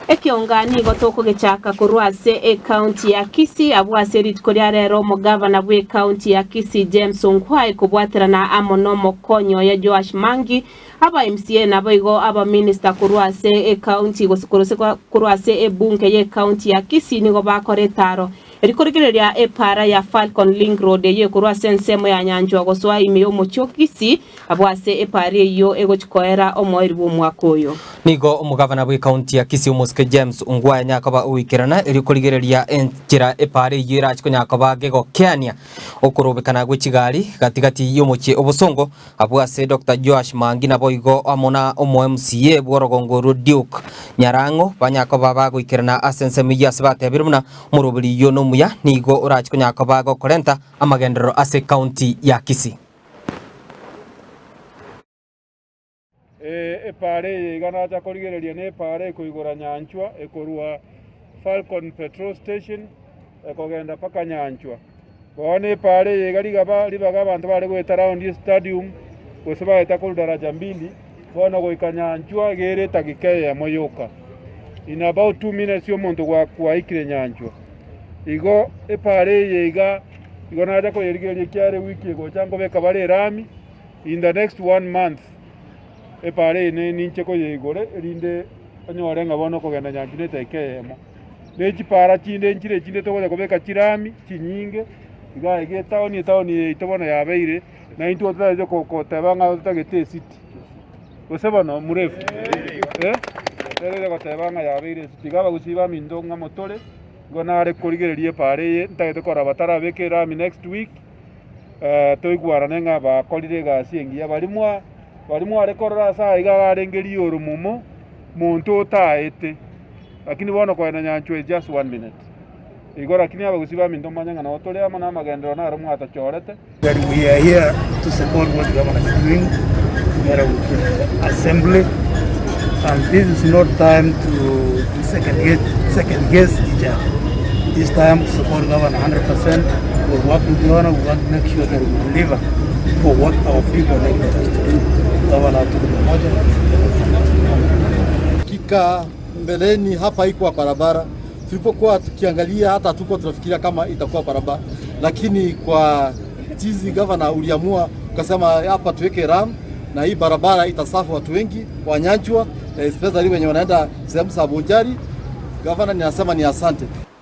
Ekionga nigo tokogechaka korwa ase ecounty ya Kisii abwo ase rituko ria rero omogavana bw'ecounty ya Kisii James Ongwae kobwaterana amo nomokonyi oye Joash Mangi, aba MCA naboigo abaminista korwa ase ecounty gose korwa ase ebunge y'ecounty ya Kisii nigo bakora etaro Rikorigereria epaara ya Falcon Link Road eyio ekorwa ase ensemo ya Nyanchwa gosoa ime y'omochie o Kisii, abwo ase epaara eyio egochi koera omoerio bw'omwaka oyo. Nigo omogavana bw'ekaunti ya Kisii omosike James Ongwae anyare koba ogoikerana erio korigereria enchera epaara eyio erache konyara koba gegokeania okorobekana gwe chigari gati gati y'omochie o Bosongo abwo ase Doctor Joash Mangi naboigo amo na omo MCA bw'orogongo orwo Duke Nyarang'o banyare koba bagoikerana ase ensemo eyio ase batebire buna Omoroberi oyio nomuya, nigo orache konyara koba gokorenta amagenderero ase ekaunti ya Kisii. Epaara eye iga nacha korigereria nepaara ekoigora Nyanchwa ekorwa Falcon Petrol Station ekogenda mpaka Nyanchwa. Bono epaara eye iga rigaba ribaga abanto bare goeta round estadium gose baeta korwa Daraja Mbili bono goika Nyanchwa iga ere etageka eyemo yoka. In about 2 minutes omonto gwaikire Nyanchwa. Igo epaara eye iga igo nacha koyerigereria ekiagera ewiki egocha nkobeka bare erami in the next one month epaara eye ninche koyeigore erinde onyore ng'a bono okogenda Nyanchwa na etageka eyemo. Ne chipaara chinde nchire chinde togocha kobeka chirami chinyinge, iga iga etaoni etaoni yaito bono yabeire, na intwe totagete koteba ng'a totagete esiti, gose bono mrefu eh, totagete goteba ng'a yabeire esiti. Iga abagusii baminto ng'a motore, igo nare korigereria epaara eye, ntagete korora batarabeka erami next week, toigwanane ng'a bakorire egasi engiya. Baria mwa baria mware korora ase aya iga arenge rioro momo, monto otaete. Lakini bono kogenda nyanchwa is just one minute. Igo lakini abagusii baminto momanye ng'a nabo tore amo na amagenderero naro mwatochorete. That we are here to support what the governor is doing together with the assembly and this is not time to second guess, second guess each other. This time to support governor 100%. We work with the governor, we want to make sure that we deliver for what our people elected us to do. Governor tuko pamoja. Hakika mbeleni hapa haikuwa barabara, tulipokuwa tukiangalia hata hatukuwa tunafikiria kama itakuwa barabara, lakini kwa jinsi gavana uliamua ukasema hapa tuweke ram na hii barabara itasafu watu wengi wa Nyanchwa, especially wenye wanaenda sehemu za Bonchari. Gavana ninasema ni asante.